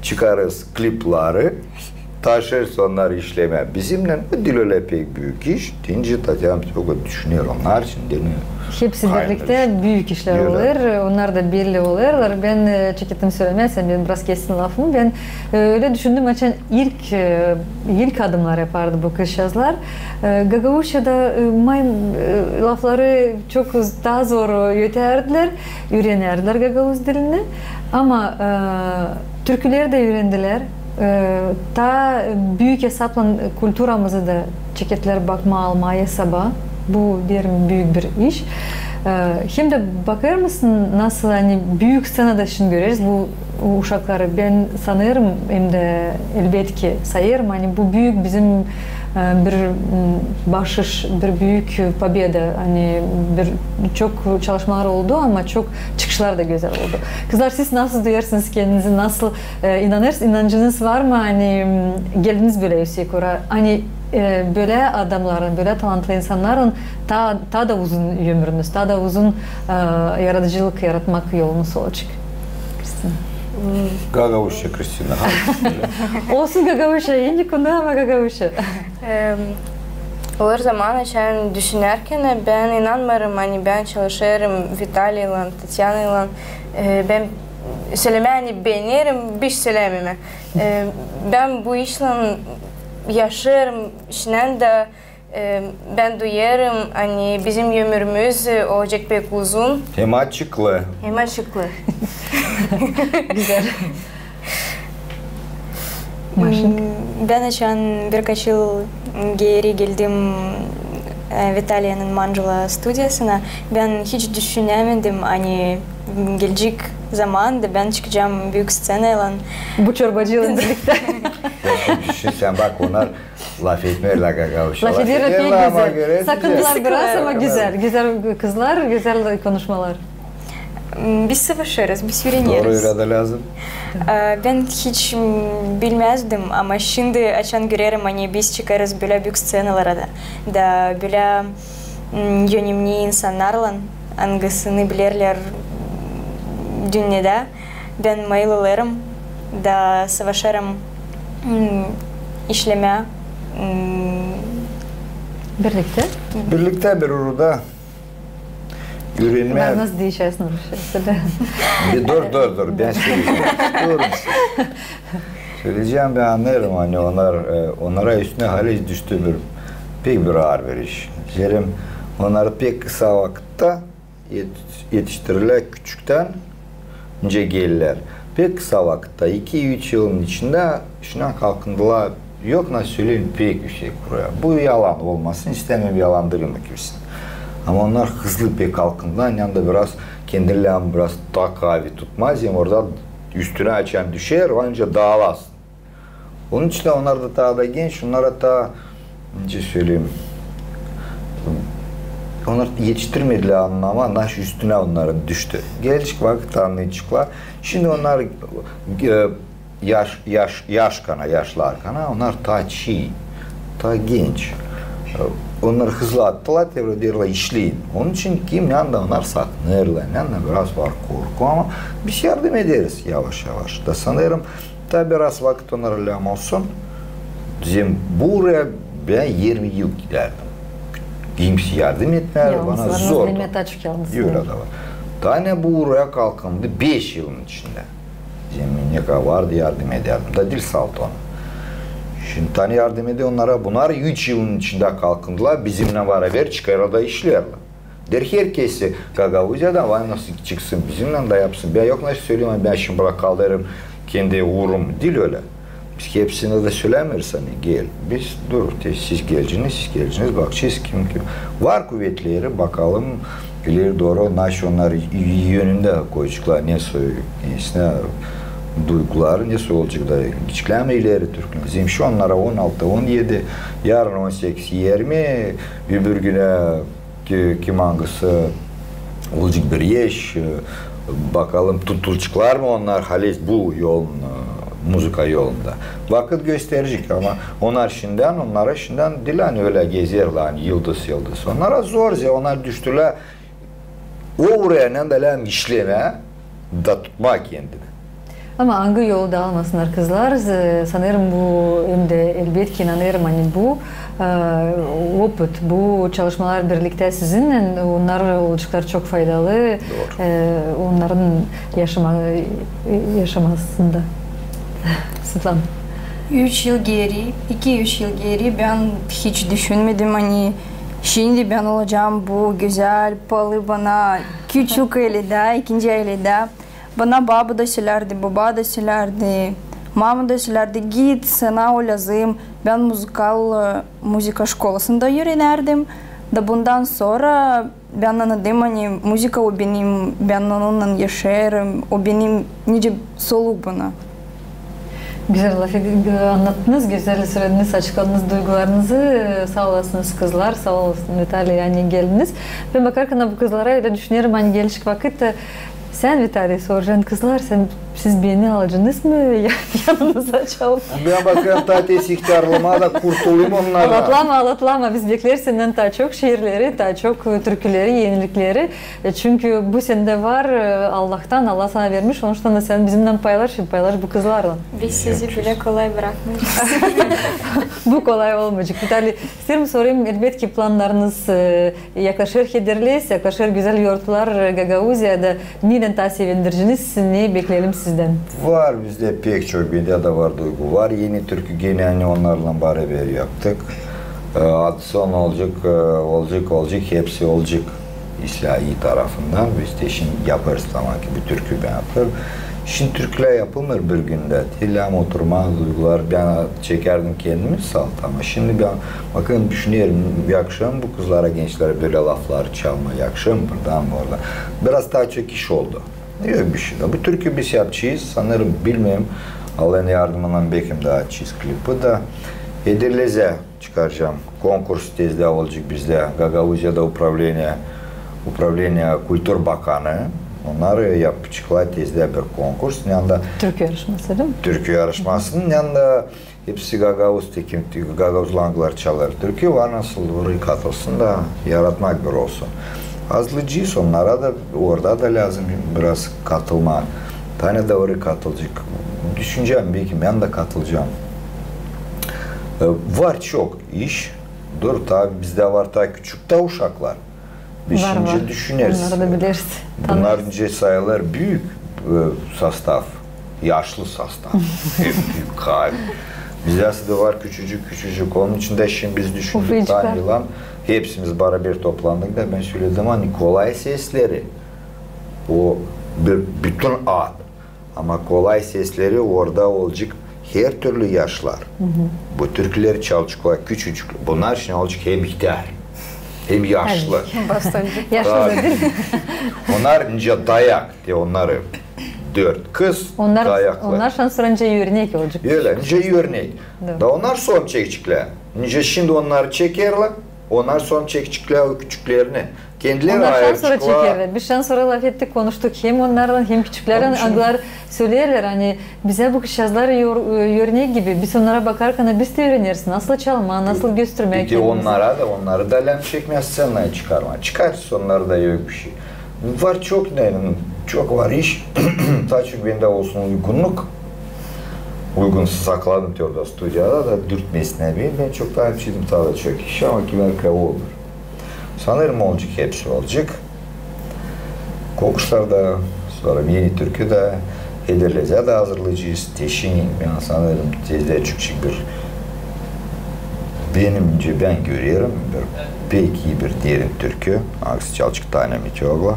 Çıkarêrız klipleri. Taşıyêrız onnarı işlemää bizimnän. Bu diil ölä pek büük iş. Deyni Tatyana Mitogla düşüner onnar için. Hepsi birliktä büük işlär olêr. Onnar da belli olêrlar. Bän, e, çekettim sölemää, sän bän biraz kestin lafımı. Bän, e, ölä düşündüm, açan ilk, e, ilk adımnar yapardı bu kızçazlar. E, Gagauzçada, e, may-, e, lafları çok taa zor öterdilär, üürenerdilär gagauz dilini. Ama, e, türküleri dä üürendilär. E, taa büük esaplan kulturamızı da çekettilär bakmaa, almaa esaba. Bu, deerim, büük bir iş. E, hem dä bakêrmısın, nasıl, ani, büük sţenada şindi göreriz bu uşakları. Bän sanêrım, hem dä elbetki sayêrım, ani bu büük bizim, e, bir, m, başış, bir büük pobeda, ani bir çok çalışmalar oldu, ama çok çıkışlar da gözäl oldu. Kızlar, siz nasıl duyêrsınız kendinizi, nasıl, e, inanêrsınız, inancınız var mı, ani, m, geldiniz bölä yüksekora, ani, e, bölä adamların, bölä talantlı insannarın taa, taa da uzun ömürünüz, taa da uzun, e, yaradıcılık yaratmak yolunuz olacek? Kristina. Gagauzça, Kristina. Olsun, gagauzça, en ii konu, ama gagauzça. Em, Olêr zaman, açan düşünärkän, bän inanmêêrım, ani bän çalışêrım Vitaliylän, Tatyanaylan. E, bän sölemää, ani beenerim, hiç sölämeerim. E, bän bu işlän yaşêêrım, işindän dä, e, bän duyêrım, ani bizim ömürümüz olacek pek uzun. Hem açıklı. Hem açıklı. Gözäl. Maşa? M, bän açan birkaç yıl geeri geldim, e, Vitaliyanın Manjula studiyasına. Bän hiç düşünämedim, ani gelecek zamanda bän çıkacam büük sţenaylan. Bu çorbacıylan birliktä. Ya şindi düşün sän, bak, onnar lafetmeerlär gagauzça. Lafederlär pek gözäl. Sakındılar biraz, ama gözäl. Gözäl kızlar, gözäl konuşmalar. M, biz savaşêrız, biz üüreneriz. Dooru, ölä dä lääzım. E, bän hiç, m, bilmäzdim, ama şindi açan görerim, ani biz çıkêrız bölä büük sţenalara da, da bölä, m, önemli insannarlan, angısını bilerlär, m, dünnedä. Bän mayıl olêrım da savaşêrım, m, işlemää, m, birliktä. Birliktä bir uurda üürenmää. Bunnar nasıl diişer, nasıl diişer? Bir dur, dur, dur, bän söleyecäm. Dur. Söleyecäm, bän annêêrım, ani onnar, e, onnara üstünä haliz düştü bir, pek bir aar bir iş. Zerä onnarı pek kısa vakıtta et-, etiştirilär küçüktän, nicä geldilär. Pek kısa vakıtta, iki-üç yılın içindä işindän kalkındılar. Yok, nasıl söleyim, pek üüsek buraya. Bu yalan olmasın, istämeerim yalandırayım kimseyni. Ama onnar hızlı pek kalkındılar, ani da biraz kendilerini biraz taa kaavi tutmaz, hem orada üstünä açan düşer, o nicä daalêrsın. Onun için dä onnar da taa da genç, onnara taa, nicä söleyim, onnar etiştirmedilär annamaa, nasıl üstünä onnarın düştü. Gelecek vakıt annayaceklar. Şindi onnar, e, yaş, yaş, yaş kana, yaşlar kana, onnar taa çii, taa genç. E, onnar hızlı attılar, te deyärlär, işleyin. Onun için kim, nända onnar sakınêrlar, nända biraz var korku, ama biz yardım ederiz yavaş-yavaş. Da sanêrım, taa biraz vakıt onnara lääzım olsun. Zerä buraya bän irmi yıl gidärdim. Kimsey yardım etmeer, bana zordu. Ölä dä var. Taa ne buraya kalkındı beş yılın içindä. Zerä ne kadar vardı, yardım edärdim. Da diil salt onu. Şindi taa ne yardım eder onnara, bunnar üç yılın içindä kalkındılar, bizimnän barabar çıkêrlar da işleerlär. Der herkezi Gagauziyadan, var nasıl çıksın bizimnän da yapsın. Bän yok nasıl söleyim, bän şindi burada kalêrım kendi uurum. Diil ölä. Biz hepsinä dä sölämeeriz, ani gel. Biz dur, te siz geleceniz, siz geleceniz, bakacez kim, kim. Var kuvetleri, bakalım, ileri dooru nasıl onnar önündä koyaceklar, ne soy, nesinä duyguları, ne soy olacek da, gidecekler mi ileri türküleri. Zerä şindi onnara on altı, on edi, yarın on sekiz, irmi, öbür günä ki-, kim angısı olacek bir eş, e, bakalım, tutulaceklar mı onnar haliz bu yolun, e, muzıka yolunda. Vakıt gösterecek, ama onnar şindän, onnara şindän diil, ani ölä gezerlär, ani yıldız, yıldız. Onnara zor, zerä onnar düştülär o uuraya, nända lääzım işlemää da tutmaa kendini. Ama angı yolu da almasınnar kızlar, z-, sanêrım bu, hem dä elbetki inanêrım, ani bu, e, opıt, bu çalışmalar birliktä sizinnän, onnar olaceklar çok faydalı, e, onnarın yaşama-, e, yaşamasında. Svetlana. Üç yıl geeri, iki-üç yıl geeri bän hiç düşünmedim, ani şindi bän olacam bu gözäl, paalı bana küçük ayleda, ikinci ayleda. Bana baba da sölärdi, baba da sölärdi, mama da sölärdi, git, sana o lääzım. Bän muzıkal, e, muzıka şkolasında üürenärdim. Da bundan sora bän annadım, ani muzıka o benim, bän onunnan yaşêêrım, o benim nicä soluk bana. Gözäl lafı annattınız, gözäl sölediniz, açıkladınız duygularınızı. Saa olasınız, kızlar, saa olasın, Vitaliy, ani geldiniz. Bän bakarkan bu kızlara, ölä düşünerim, ani gelecek vakıt, e, sän, Vitaliy, soracaan kızlara, sän Siz beni alacınız mı ya-, yanınıza çalıp? Bän bakêrım, taa te ihtärlama da kurtulayım onnardan. Alatlama, alatlama. Biz bekleeriz sendän taa çok şiirleri, taa çok, e, türküleri, enilikleri. E, çünkü bu sendä var, e, Allahtan, Allah sana vermiş, onuştan da sän bizimnän paylaş, paylaş bu kızlarlan. Biz sizi bölä kolay brakmêêrız. Bu kolay olmayacek. Vitaliy, isteerim sorayım, elbetki, plannarınız, e, yaklaşêr Hederlez, yaklaşêr gözäl yortlar, e, Gagauziyada. Neylän taa sevindirciniz, ne bekleyelim sizdän? Var bizdä pek çok, bendä dä var duygu. Var eni türkü, genä ani onnarlan barabar yaptık. E, adı son olacek, e, olacek, olacek, hepsi olacek. İslää tarafından biz dä şindi yapêrız, taman ki bu türkü bän yapêrım. Şindi türkülär yapılmêêr bir gündä. Te lääzım oturmaa, duygular. Bän çekärdim kendimi salt, ama şindi bän bakın düşünerim, yakışêr mı bu kızlara, gençlerä bölä laflar çalmaa, yakışêr mı buradan, oradan. Biraz taa çok iş oldu. Yok bir şey da. Bu türkü biz yapacez, sanêrım, bilmeerim. Allahın yardımınnan bekim da açacez klipi da. Hederlezä çıkaracam. Konkurs tezdä olacek bizdä. Gagauziyada upravleniya, upravleniya kultur bakanı. Onnar yapaceklar tezdä bir konkurs. Yanında türkü yarışması, dä mi? Türkü yarışmasının yanında hepsi gagauz, tekim, gagauzlar, angıları çalêr türkü, var nasıl orayı katılsın da yaratmak bir olsun. Azlıcıız, onnara da, orada da lääzım biraz katılmaa. Tanya da orayı katılacek. Düşünecäm, bekim bän dä katılacam. E, var çok iş. Dur, taa bizdä var taa küçük taa uşaklar. Biz şindi düşüneriz. Onnarı da bileriz. Bunnar nicä sayılêr büük, e, sastav, yaşlı sastav. Hep büük kahve. Bizdä aslında var küçücük, küçücük. Onun için dä şindi biz düşündük, ufacıklar. Tanıylan, hepsimiz barabar toplandık da bän söledim, ani kolay sesleri, o bir bütün ad. Ama kolay sesleri orada olacek her türlü yaşlar. Bu türküleri çalaceklar küçücük. Bunnar şindi olacek hem ihtär, hem yaşlı. Yaşlı da diil. Onnar nicä dayak, te onnarı dört kız dayaklı. Onnar şansora nicä örnek olacek. Ölä, nicä örnek. Da onnar son çekeceklär. Nicä şindi onnarı çekerlär, onnar son çekeceklär o küçüklerini. Kendileri ayıraceklar. Onnar şansora çekerlär. Biz şansora lafettik, konuştuk hem onnarlan, hem küçüklärlän, angıları söleerlär, ani bizä bu kızçaazlar örnek gibi, biz onnara bakarkan biz dä üüreneriz, nasıl çalmaa, nasıl göstermää kendimizi. Onnara da, onnarı da lääzım çekmää, scenaya çıkarmaa. Çıkarêrız onnarı da, yok bir şey. Var çok, ne, çok var iş. Taa çok bendä olsun uygunnuk. Uygun sakladım te orada studiyada da dürtmesinä beni. Bän çok taa yapaceydım taa da çok iş, ama kimär kayı olur. Sanêrım, olacek, hepsi olacek. Konkurslar da, sora eni türkü dä, Hederlezä dä hazırlayacez. Te şindi, bän sanêrım, tezdä çıkacek bir, benimcä, bän görerim, bir pek ii bir derin türkü, angısı çalacek Tanya Meteoglu.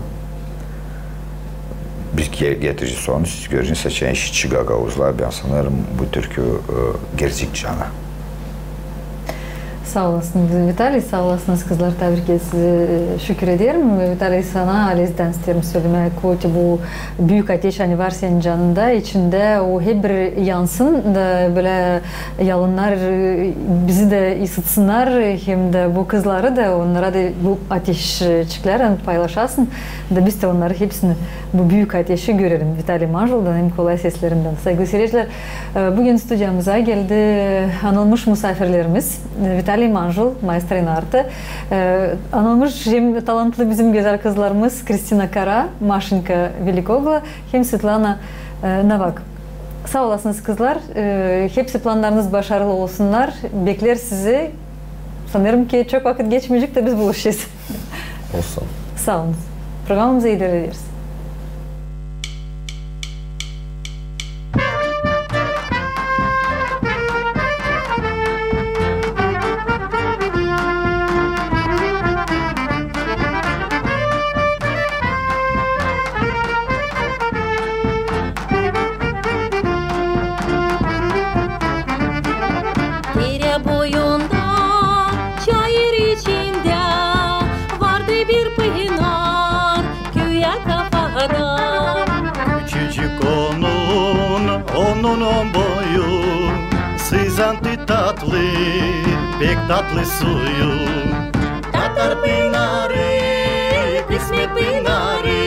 Biz ge-, getireceziz onu, siz göreceniz, açan işitecek gagauzlar, bän sanêrım, bu türkü, e, girecek cana. Saa olasınız, Vitaliy, saa olasınız, kızlar, taa bir kerä sizä, e, şükür ederim. Vitaliy, sana Alezdän isteerim sölemää, koti bu büük ateş, ani var senin canında, içindä o hep bir yansın da bölä yalınnar, e, bizi dä ısıtsınnar, hem dä bu kızları da, onnara da bu ateşçiklärlän paylaşasın da biz dä onnarı hepsini, bu büük ateşi görelim Vitaliy Manjuldan hem kolay seslerindän. Saygılı siiredicilär, e, büün studiyamıza geldi anılmış musaafirlerimiz, e, Vitaliy Manjul, maestro inartı, e, anılmış hem talantlı bizim gözäl kızlarımız Kristina Kara, Maşenka Velikoglu hem Svetlana, e, Novak. Saa olasınız, kızlar. E, hepsi plannarınız başarılı olsunnar. Bekleeriz sizi. Sanêrım ki çok vakıt geçmeyecek da biz buluşacez. Olsun. Saa olunuz. Programamızı ilerlederiz. Derä boyunda, çayır içindä vardı bir pınar, küyä kafada. Küçücük onun, onun boyu, sızan tatlı, pek tatlı suyu. Tatar pınarı, kısmet pınarı,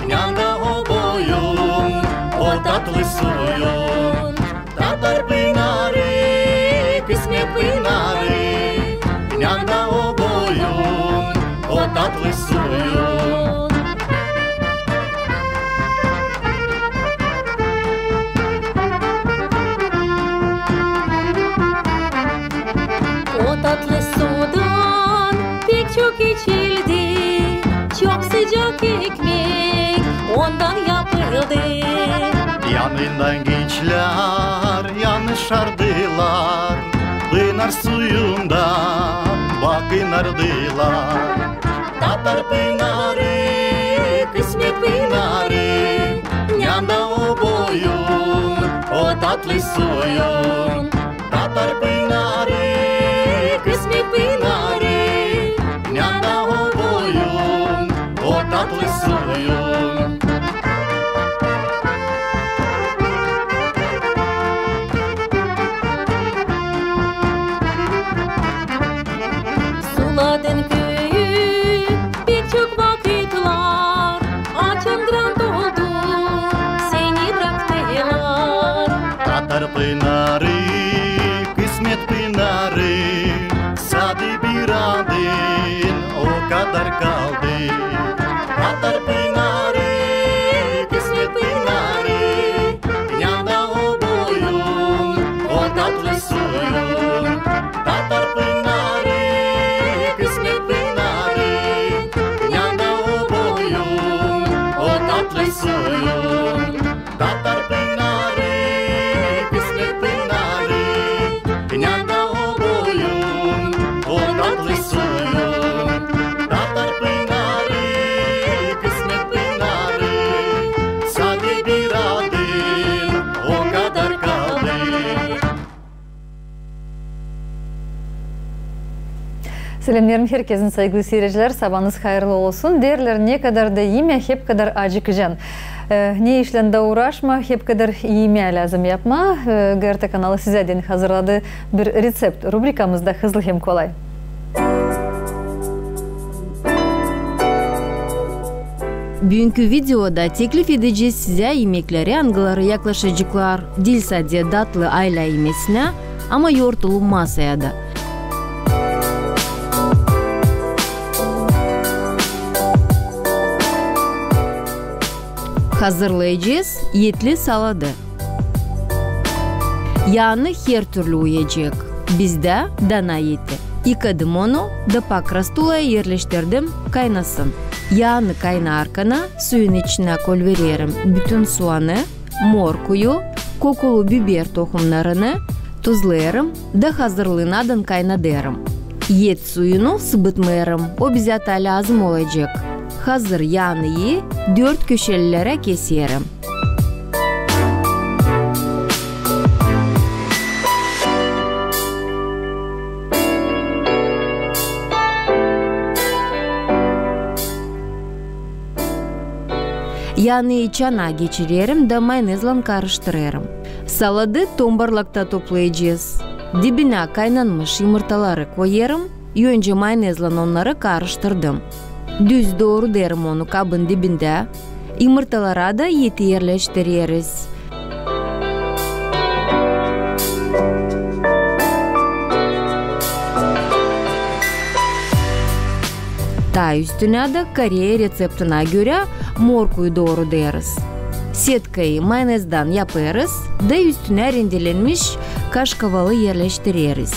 nända o boyun, o da Ekmek ondan yapıldı. Yanından gençlär yanışardılar, pınar suyunda bakınardılar. Tatar pınarı, kısmet pınarı, nända o boyun, o tatlı suyun? Tatar pınarı, kısmet pınarı, nända o boyun, o tatlı suyun? Suladın küüyü pek çok vakıtlar, açan grant oldu, seni braktılar. Tatar pınarı, kısmet pınarı, sade bir adın o kadar kaldı. Tatar pınarı, kısmet pınarı, nända o boyun, o tatlı suyun? Tatar pınarı, kısmet pınarı, nända o boyun, o tatlı suyun? Tatar pınarı, kısmet pınarı, nända o boyun, o tatlı suyun? Tatar pınarı, kısmet pınarı, sade bir adın o kadar kaldı. Selämneerim herkezi, saygılı siircilär, sabaanız hayırlı olsun. Deerlär, ne kadar da imää, hep kadar acıkacan. E, ne işlän dä uuraşma, hep kadar imää lääzım yapmaa. E, GRT kanalı sizä deyni hazırladı bir reţept. Rubrikamız da hızlı hem kolay. Büünkü videoda teklif edecez sizä imekleri, angıları yaklaşaceklar diil sade datlı aylä imesinä, ama yortulu masaya da. Hazırlayacez etli saladı. Yaanı her türlü uyacek. Bizdä dana eti. Yıkadım onu da pakras tulaya erleştirdim, kaynasın. Yaanı kaynarkana suyun içinä kolvererim bütün suanı, morkuyu, kokulu biber tohumnarını, tuzlêêrım da hazırlınadan kaynadêrım. Et suyunu sıbıtmêêrım, o bizä taa lääzım olacek. Hazır yaanıyı dört köşelilerä keserim. Yaanıyı çanaa geçirerim da mayonezlän karıştırêrım. Saladı tombarlakta toplayacez. Dibinä kaynanmış yımırtaları koyêrım. Öncä mayonezlän onnarı karıştırdım. Düz doorudêrım onu kabın dibindä. Yımırtalara da eti erleştireriz. Taa üstünä dä Koreya reţeptinä görä morkuyu doorudêrız. Setkayı mayonezdän yapêrız da üstünä rendelenmiş kaşkavalı erleştireriz.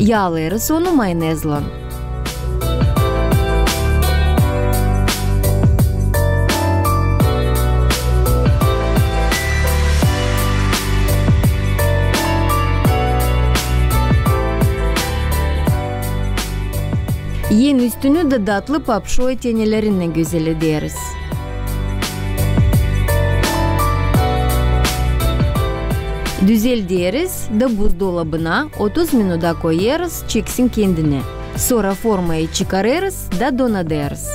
Yaalêêrız onu mayonezlän. En üstünü dä datlı papşoy tenelerinnän gözellederiz. Düzelderiz da buzdolabına otuz minuda koyêrız, çeksin kendini. Sora formayı çıkarêrız da donadêrız.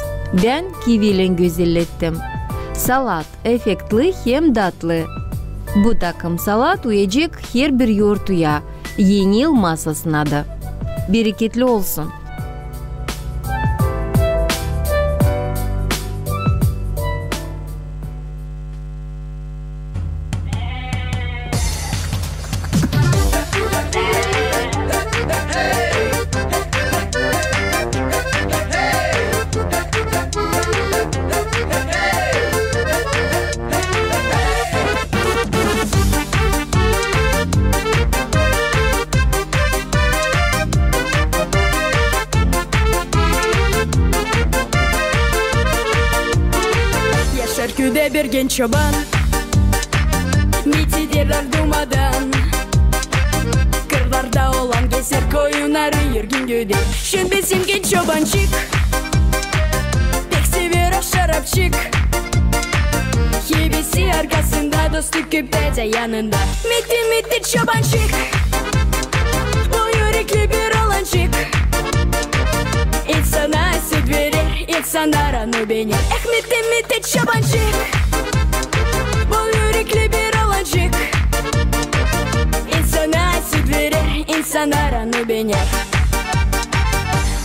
Bän kiviylän gözellettim. Salat efektlı hem datlı. Bu takım salat uyacek herbir yortuya, Eni yıl masasına da. Bereketli olsun! Türküdä bir genç çoban, Mitya derlär dumadan. Kırlarda olan gezer, koyunnarı yürgün güder. Şindi bizim genç çobançık pek sever o şarapçık. Hepsi arkasında, dostu köpek dä yanında. Mitya, Mitya çobançık, bol ürekli bir olançık. İnsana süt verer, insannar onu beener. Eh, Mitya, Mitya çobançık, bol ürekli bir olançık. İnsana süt verer, insannar onu beener.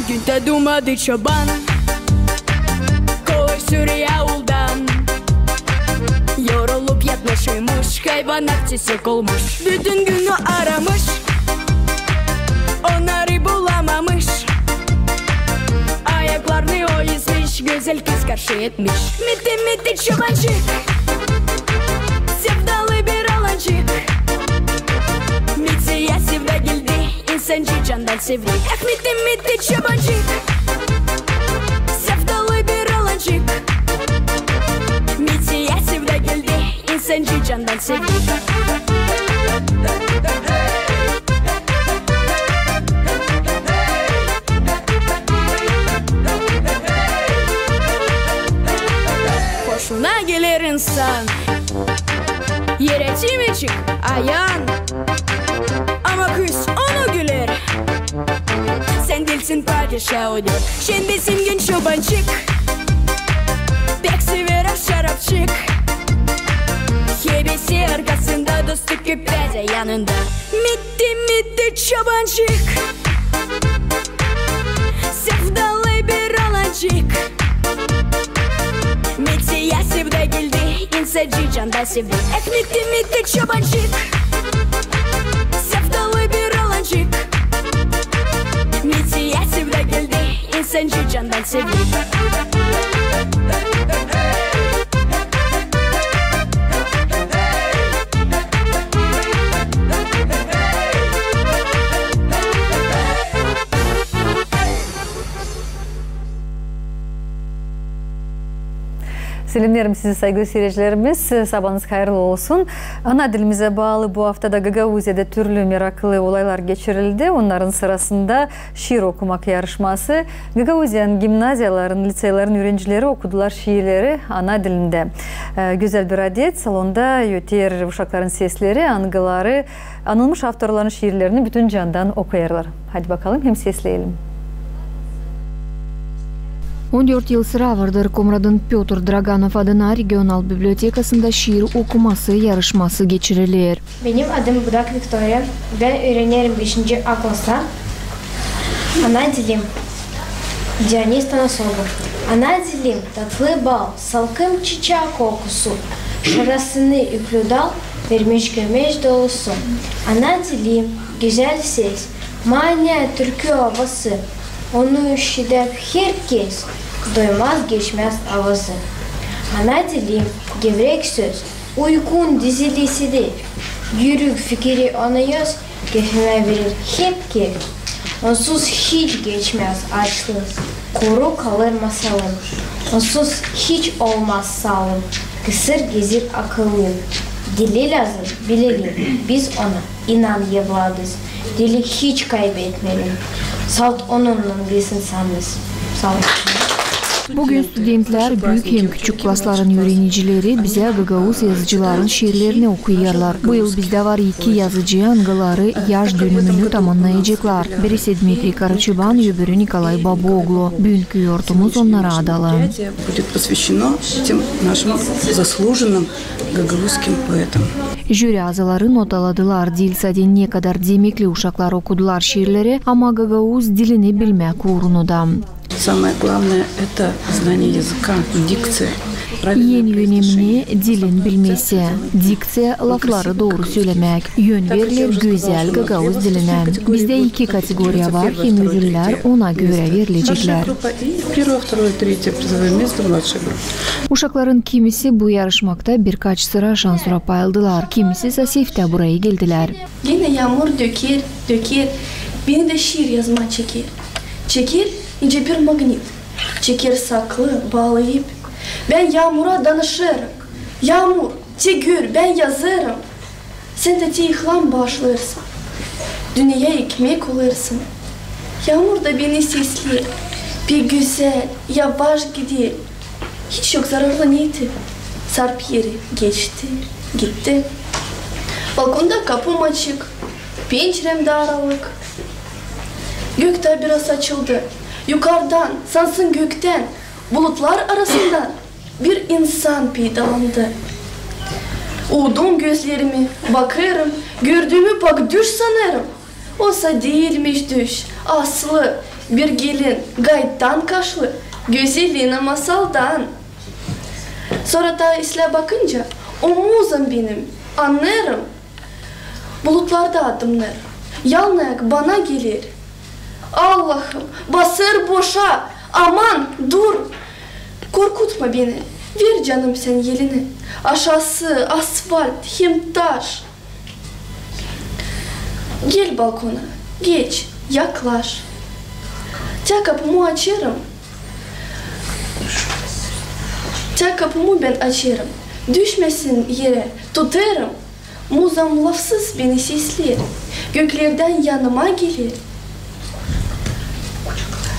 Gün tä dumadı, çoban kolay sürer auldan. Yorulup yatmış imiş, hayvannar kesek olmuş. Bütün günü aramış, onnarı bulamamış. Ayaklarını o ezmiş, gözäl kız karşı etmiş. Mitya, Mitya çobançık, sevdalı bir olançık. Mityayı sevda geldi, insancı candan sevdi. Eh, Mitya, Mitya çobançık, sevdalı bir olançık. Mityayı sevda geldi, insancı candan sevdi. Hoşuna geler insan, erätimeçik, ayan. Ama kız ona güler: "Sän diilsin padişa", o der. Şindi bizim genç çobançık pek sever o şarapçık. Hepsi arkasında, dostu köpek dä yanında. Mitya, Mitya çobançık, sevdalı bir olançık. Mityayı sevda geldi, insancı candan sevdi. Eh, Mitya, Mitya çobançık, sevdalı bir olançık. Mityayı sevda geldi, insancı candan sevdi. Selämneerim sizi, saygılı siirecilerimiz. Sabaanız hayırlı olsun. Ana dilimizä baalı bu aftada Gagauziyada türlü meraklı olaylar geçirildi. Onnarın sırasında şiir okumak yarışması. Gagauziyanın gimnaziyaların, liceylerin üürencileri okudular şiirleri ana dilindä. E, gözäl bir adet, salonda öter uşakların sesleri, angıları anılmış avtorların şiirlerini bütün candan okuyêrlar. Hadi bakalım hem sesleyelim. On dört yıl sıra vardır Komradın Pötr Draganov adına regional bibliotekasında şiir okuması yarışması geçiriler. Benim adım Budak Viktoriya. Bän üürenerim beşinci A klasta. Ana dilim. Dionis Tanasoglu. Ana dilim, tatlı bal, salkım çiçää kokusu, şarasını üklü dal vermiş gömeç dolusu. Ana dilim, gözäl ses, maneä, türkü avası. Onu işidäp herkez, doymaz, geçmäz avazı. Ana dilim, gevrek söz, uykun dizilisi de, yürek fikiri ona yöz, kefime verir hep kef. Onsuz hiç geçmäz açlık, kuru kalır masalım. Onsuz hiç olmaz saalım, kısır gezir akıllım. Dili lääzım bilelim biz ona, inan, evladız. Dili hiç kaybetmeyelim. Salt onunnan biz insannız. Salt. Büün studentlär, büük hem küçük klasların üürenicileri bizä gagauz yazıcıların şiirlerini okuyêrlar. Bu yıl bizdä var iki yazıcı, angıları yaş dönümünü tamannayaceklar. Birisi Dmitriy Karaçoban, öbürü Nikolay Babaoglu. Büünkü yortumuz onnara adalı. Будет посвящено этим нашим заслуженным гагаузским поэтам. Jüri azaları notaladılar, diil sade ne kadar demekli uşaklar okudular şiirleri, ama gagauz dilini bilmäk uurunu da. Самое главное, это знание языка, дикция. En önemli dilin bilmesi, dikţiya, lafları dooru sölemäk, yön veriler gözäl gagauz dilinä. Bizdä iki kategoriya var, hem ödüllär ona görä verileceklär. Uşakların kimisi bu yarışmakta birkaç sıra şansora payıldılar, kimisi sa seftä burayı geldilär. Genä yaamur döker, döker, beni dä şiir yazmaa çeker. Çeker, nicä bir magnit. Çeker saklı, baalı ip. Bän yaamura danışêrım: yaamur, te gör, bän yazêrım. Sän dä te ilham baaşlêêrsın, dünneyä ekmek olêrsın. Yaamur da beni sesleer: pek gözäl, yavaş gider. Hiç yok zararlı neeti. Sarp eri geçti, gitti. Balkonda kapum açık, pençeremdä aralık. Gök taa biraz açıldı. Yukardan, sansın göktän, bulutlar arasından bir insan peydalandı. Uudum gözlerimi, bakêrım, gördüümü pak düş sanêrım. Oysa diilmiş düş, aslı bir gelin, gaydan kaşlı, gözelina masaldan. Sora taa islää bakınca, o muzam benim, annêêrım, bulutlarda adımnêêr, yalnız bana geler. Allahım, basêr boşa, aman, dur! Korkutma beni, ver, canım, sän elini. Aşası asfalt hem taş. Gel balkona, geç, yaklaş. Tä kapumu açêrım. Tä kapumu bän açêrım. Düşmesin erä, tutêrım. Muzam lafsız beni sesleer. Göklerdän yanıma geler.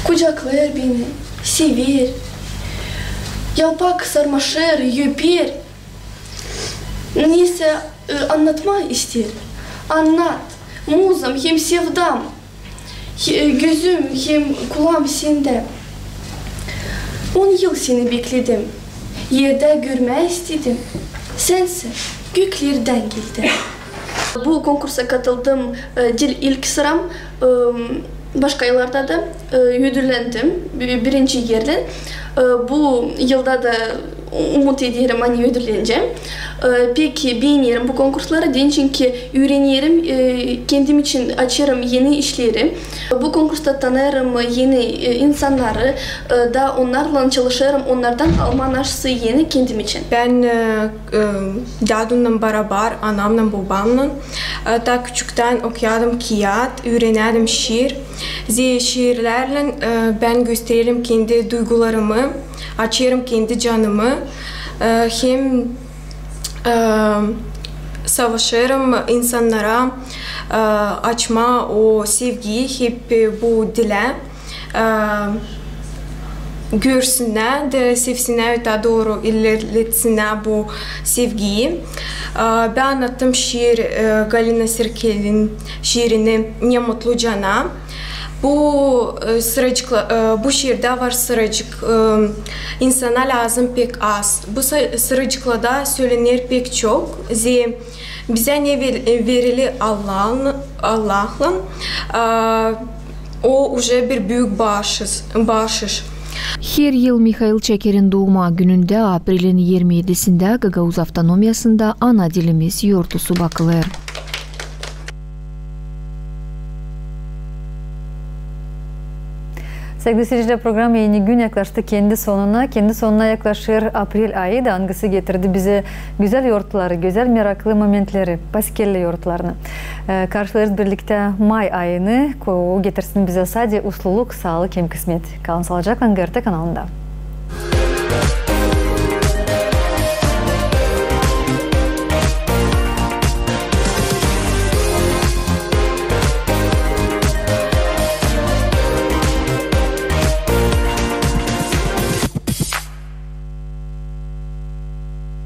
Kucaklêêr beni, sever. Yalpak sarmaşêr, öper. Neysä, e, annatmaa isteer. Annat, muzam hem sevdam. He-, gözüm hem kulaam sendä. On yıl seni bekledim. Erdä görmää istedim. Sänsä göklerdän geldin. Bu konkursa katıldım, e, diil ilk sıram, e, başka yıllarda da, e, ödüllendim bi-, birinci erlän. E, bu yılda da umut ederim, ani ödüllenecäm. E, pek beenerim bu konkursları, deyni çünkü üürenerim, e, kendim için açêrım eni işleri. Bu konkursta tanırım eni, e, insannarı, e, da onnarlan çalışêrım, onnardan almaa naşası eni kendim için. Bän, e, e, dadumnan barabar, anamnan, bobamnan, e, taa küçüktän okuyardım kiyat, üürenärdim şiir. Zerä şiirlärlän, e, bän göstererim kendi duygularımı, açêrım kendi canımı, e, hem, e, savaşêrım insannara, e, açmaa o sevgiyi, hep, e, bu dilä, e, görsünnär da sevsinnär, taa dooru ilerletsinnär bu sevgiyi. E, bän annattım şiir, e, Galina Sirkelin şiirini "Ne mutlu cana". Bu, e, sıracıkla-, e, bu şiirdä var sıracık, e, insana lääzım pek az. Bu sı-, sıracıklarda sölener pek çok. Zerä bizä ne ver-, e, verili Allahlan, Allahlan, e, o uje bir büük baaşış, baaşış. Her yıl Mihail Çakerin duuma günündä, aprelin irmi edisindä, Gagauz Avtonomiyasında ana dilimiz yortusu bakılêr. Sevgili seyircilär, programa "Eni gün" yaklaştı kendi sonuna. Kendi sonuna yaklaşêr aprel ayı da, angısı getirdi bizä gözäl yortuları, gözäl meraklı momentleri, paskelli yortularını. E, karşılêêrız birliktä may ayını, ko o getirsin bizä sade usluluk, saalık hem kısmet. Kalın saalıcaklan GRT kanalında.